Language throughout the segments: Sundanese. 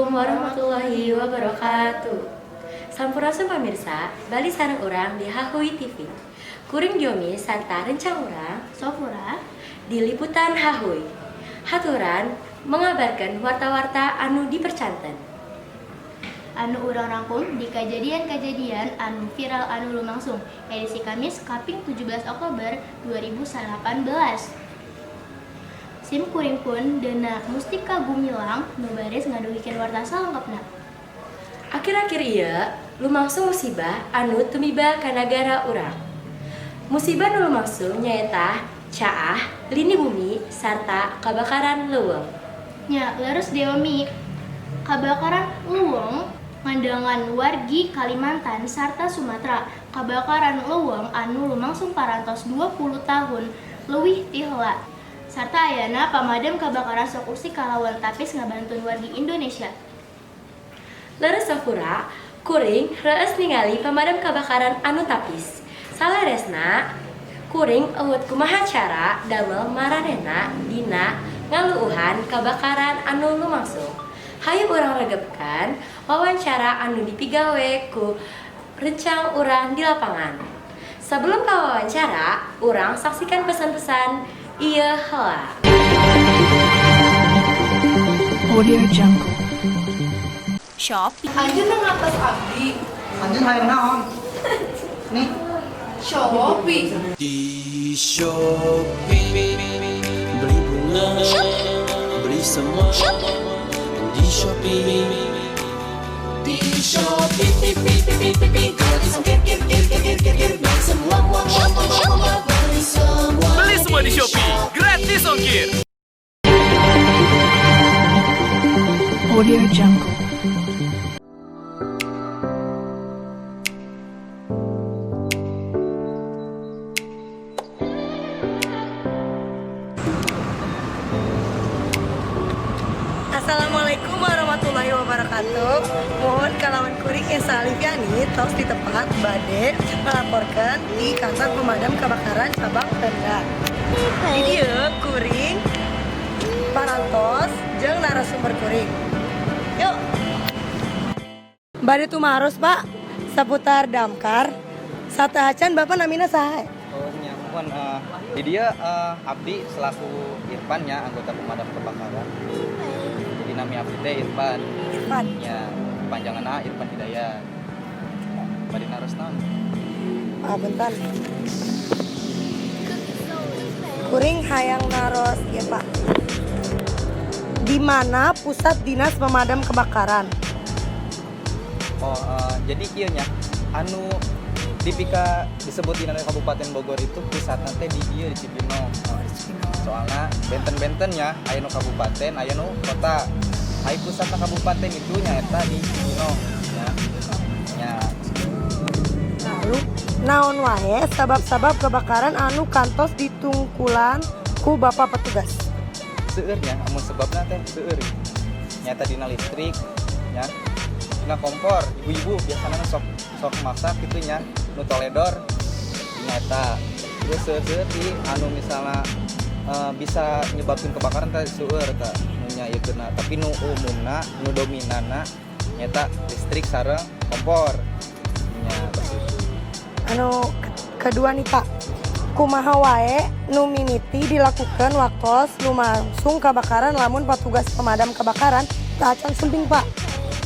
Assalamualaikum warahmatullahi wabarakatuh. Sampurasun pamirsa, balik sareng urang di Hahuy TV. Kuring Diomi sarta rencang urang Sofura di liputan Hahuy. Haturan mengabarkan warta-warta anu dipercanten. Anu urang rangkum di kejadian-kejadian anu viral anu lumangsung edisi Kamis kaping 17 Oktober 2018. Sim kuring pun Dena Mustika Gumilang nu baris ngadugikeun warta salengkapna. Akhir-akhir ieu lumangsung musibah anu tumiba ka nagara urang. Musibah nu lumangsung nyaeta caah, lini bumi, sarta kebakaran leuweung. Nya, leres Deomi. Kabakaran leuweung ngandangan wargi Kalimantan sarta Sumatera. Kabakaran leuweung anu lumangsung parantos 20 tahun leuwih ti heula. Sarta ayana pamadam kabakaran sok usik kalawan tapis ngabantun wargi Indonesia. Leres Safura, kuring reueus ningali pemadam kebakaran anu tapis. Saleresna, kuring euweuh kumaha cara damel maranehna dina ngaluuhan kebakaran anu lumangsung. Hayu urang regepkan wawancara anu dipigawe ku rencang urang di lapangan. Sebelum ka wawancara, urang saksikan pesan-pesan ieu heula. Audio Jungle. Shopee. Anjeun ngatos abdi. Anjeun hayang naon? Nih, Shopee. Di Shopee beli bunga, beli semua di Shopee. Di Shopee, pi pi pi pi pi pi, gratis ongkir kir kir kir kir kir kir, beli semua mua mua mua mua mua, beli semua. Beli semua di Shopee, gratis ongkir. Audio Jungle. Assalamualaikum warahmatullahi wabarakatuh. Mohon kalawan kuring Esa Alifiani tos di tempat bade melaporkan di kantor pemadam kebakaran cabang Pemda. Di dieu kuring parantos jeung narasumber kuring. Yuk. Bade tumaros, Pak, seputar damkar. Sateuacan Bapak namina saha? Oh nya, mohon di dieu abdi selaku Irfan ya, anggota pemadam kebakaran. Jadi nami abdi teh Irfan. Irfan. Ya, panjanganna Irfan Hidayat. Bade naros naon? Ah, bentar. Kuring hayang naros ya, Pak. Di mana pusat dinas pemadam kebakaran? Oh, jadi kieu nya, anu dipika disebut dina Kabupaten Bogor itu pusatna teh di dieu di Cibinong. Oh, di Cibinong. Soalnya benten-benten ya, aya nu kabupaten, aya nu kota. Aya pusatna kabupaten itu nyaeta di Cibinong ya. Ya, Lalu naon wae sabab-sabab kebakaran anu kantos ditungkulan ku Bapak petugas? Seueur nya, amun sebabna teh seueur. Nyaeta dina listrik ya, dina kompor, ibu-ibu biasanya nu sok sok masak gitu nya, nu toledor dina eta. Terus seueur di anu misalnya bisa nyebabkeun kebakaran teh seueur eta nu nya ieu kena, tapi nu umumna nu dominanna nyaeta listrik sareng kompor nya pasti itu. Anu kedua nih, Pak. Kumaha wae nu mimiti dilakukan waktu lumangsung kebakaran lamun petugas pemadam kebakaran teu acan sumping, Pak?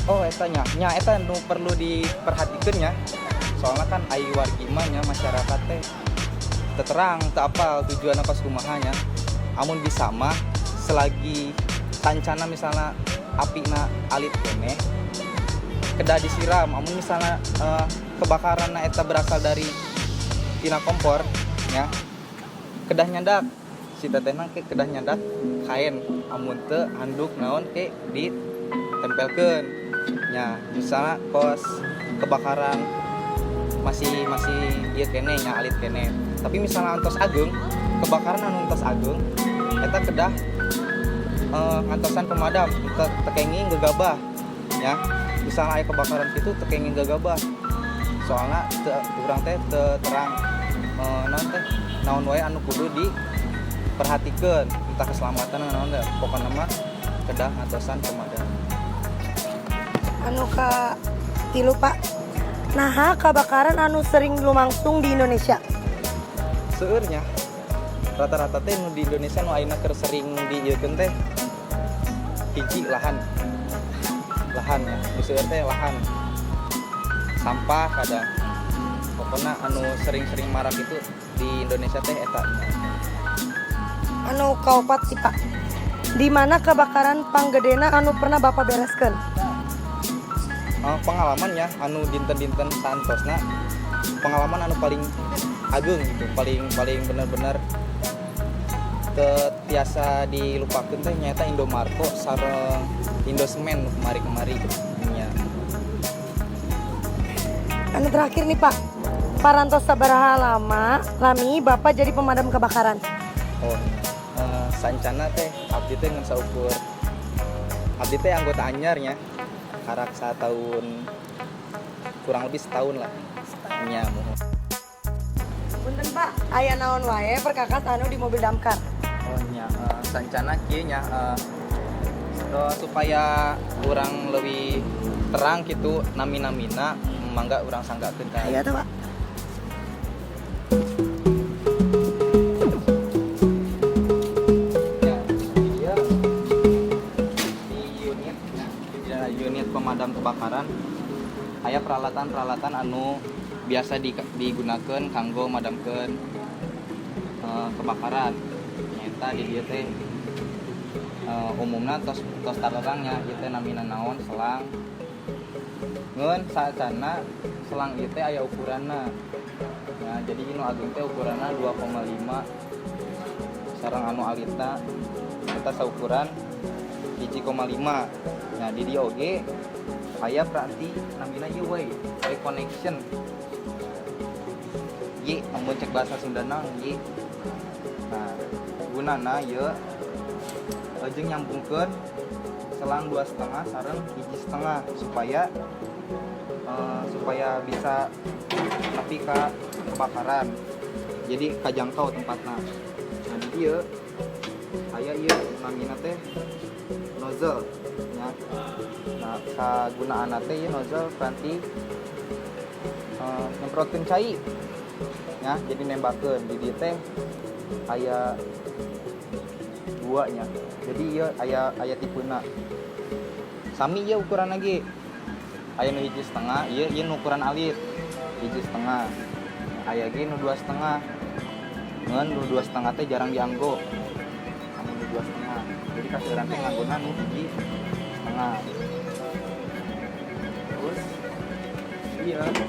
Oh, eta nya, nya eta nu perlu diperhatikan ya. Soalnya kan ai wargi mah nya, masyarakat teh teu terang, teu apal tujuanna kos kumaha nya. Amun bisa mah selagi sancana misalnya apina alit keneh kedah disiram. Amun misalnya kebakaran eta berasal dari tina kompor ya, kedah nyandak si tetehna ke kedah nyandak kain, amun teu handuk naon ke ditempelkeun nya. Misalnya kos kebakaran masih masih ieu keneh nya, alit keneh, tapi misalnya antos ageung, kebakaran anu entos ageung eta kedah ngantosan pemadam, teu kenging gegabah ya. Misalnya aya kebakaran gitu teu kenging gegabah, soalnya teu urang teh teu terang naon teh, naon wae anu kudu diperhatikeun, entah keselamatan naon teh, pokokna mah kedah ngantosan pemadam. Anu katilu, Pak. Naha kebakaran anu sering lumangsung di Indonesia? Seueur nya, rata-rata teh nu di Indonesia nu ayeuna keur sering diieukeun teh hiji lahan, lahan ya, nu seueur teh lahan, sampah kadang. Pokoknya anu sering-sering marak itu di Indonesia teh eta. Anu kaopat sih, Pak. Di mana kebakaran panggedena anu pernah Bapak bereskeun? Pengalaman ya, anu dinten-dinten santosna, pengalaman anu paling agung gitu, paling paling bener-bener tiasa dilupakan teh nyaeta Indomarko sareng Indosemen nu kemari-kemari nya. Anu terakhir nih, Pak. Parantos sabaraha lama lami Bapak jadi pemadam kebakaran? Oh, sancana teh abdi teh ngan saukur abdi teh anggota anyar nya, karak tahun, kurang lebih setahun lah nya, muhun. Punten, Pak, aya naon wae perkakas anu di mobil damkar? Oh nya, sancana kieu nya, supaya kurang lebih terang gitu nami-namina, mangga urang sanggakeun ka. Iya tuh, Pak. Ya, dia di unit ya, di unit pemadam kebakaran aya peralatan-peralatan anu biasa digunakan kanggo madamkeun kebakaran. Nyaeta di dieu teh umumna tos tos tarerang nya, ieu teh namina naon, selang. Ngeun saacana selang ieu teh aya ukuranna. Nah, jadi nu ageung teh ukuranna 2,5 sareng anu alitna eta saukuran 1,5. Nah, di dieu oge aya peranti namina ieu we, Y connection. Y amun cek bahasa Sundana Y. Nah, gunana ieu jeung nyambungkeun selang 2,5 sareng 1,5 supaya bisa nepi ka kebakaran, jadi kajangkau tempatna. Nah, di dieu aya ieu namina teh nozzle nya. Nah, kagunaanna teh ieu nozzle peranti nyemprotkeun cai nya, jadi nembakeun. Di dieu teh aya dua nya, jadi ieu aya aya tipena sami ieu ukuran lagi, aya nu 1,5, ieu ieu nu ukuran alit 1,5, aya ge nu 2,5. Ngeun nu 2,5 teh jarang dianggo anu nu 2,5, jadi kaseueuran teh nganggona nu 1,5. Terus iya aya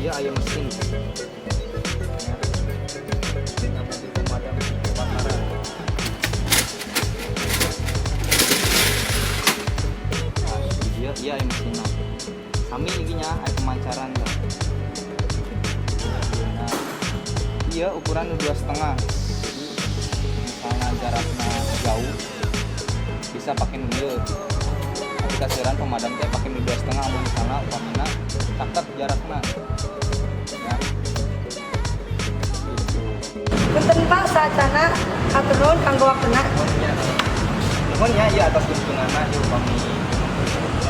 dia aya mesin ya, tina mobil pemadam kebakaran. Nah, dia iya aya mesinna sami iki nya, aya pemancaran lah. Nah, iya ukuran nu 2,5, jadi misalnya jaraknya jauh bisa pakai nu ieu, tapi kaseueuran pemadam teh pakai nu 2,5 amun misalnya upamina caket jarakna ya gitu. Punten, Pak, saacana hatur nuhun kanggo waktuna. Oh iya. Nuhun ya, iya atas kunjunganna ieu, upami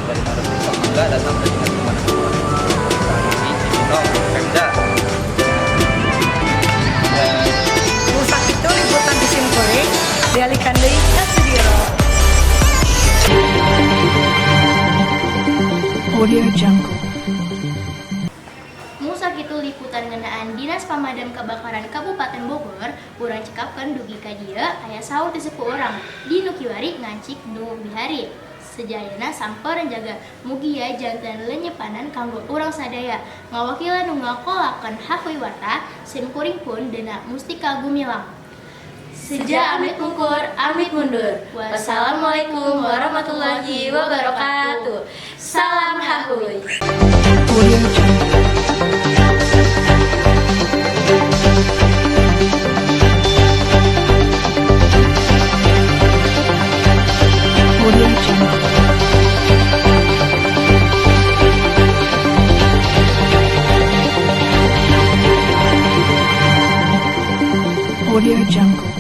dari narasumber mangga datang ke dinas pemadam kebakaran di Cibinong, Pemda. Dan Nu sakitu liputan di simkuring, dialihkan deui ka studio. Audio Jungle. Mu sakitu liputan ngeunaan Dinas Pemadam Kebakaran Kabupaten Bogor, urang cekapkeun dugi ka dieu aya saur ti sepuh urang di nu kiwari ngancik nu bihari. Sejayana sampeu jaga, mugia janten lenyepanan kanggo urang sadaya. Ngawakilan nu ngakolakeun hahuy warta, sim kuring pun Dena Mustika Gumilang. Seja amit mungkur, amit mundur. Wassalamualaikum warahmatullahi wabarakatuh. Salam hahuy. Audio Jungle. Audio Jungle. Audio Jungle.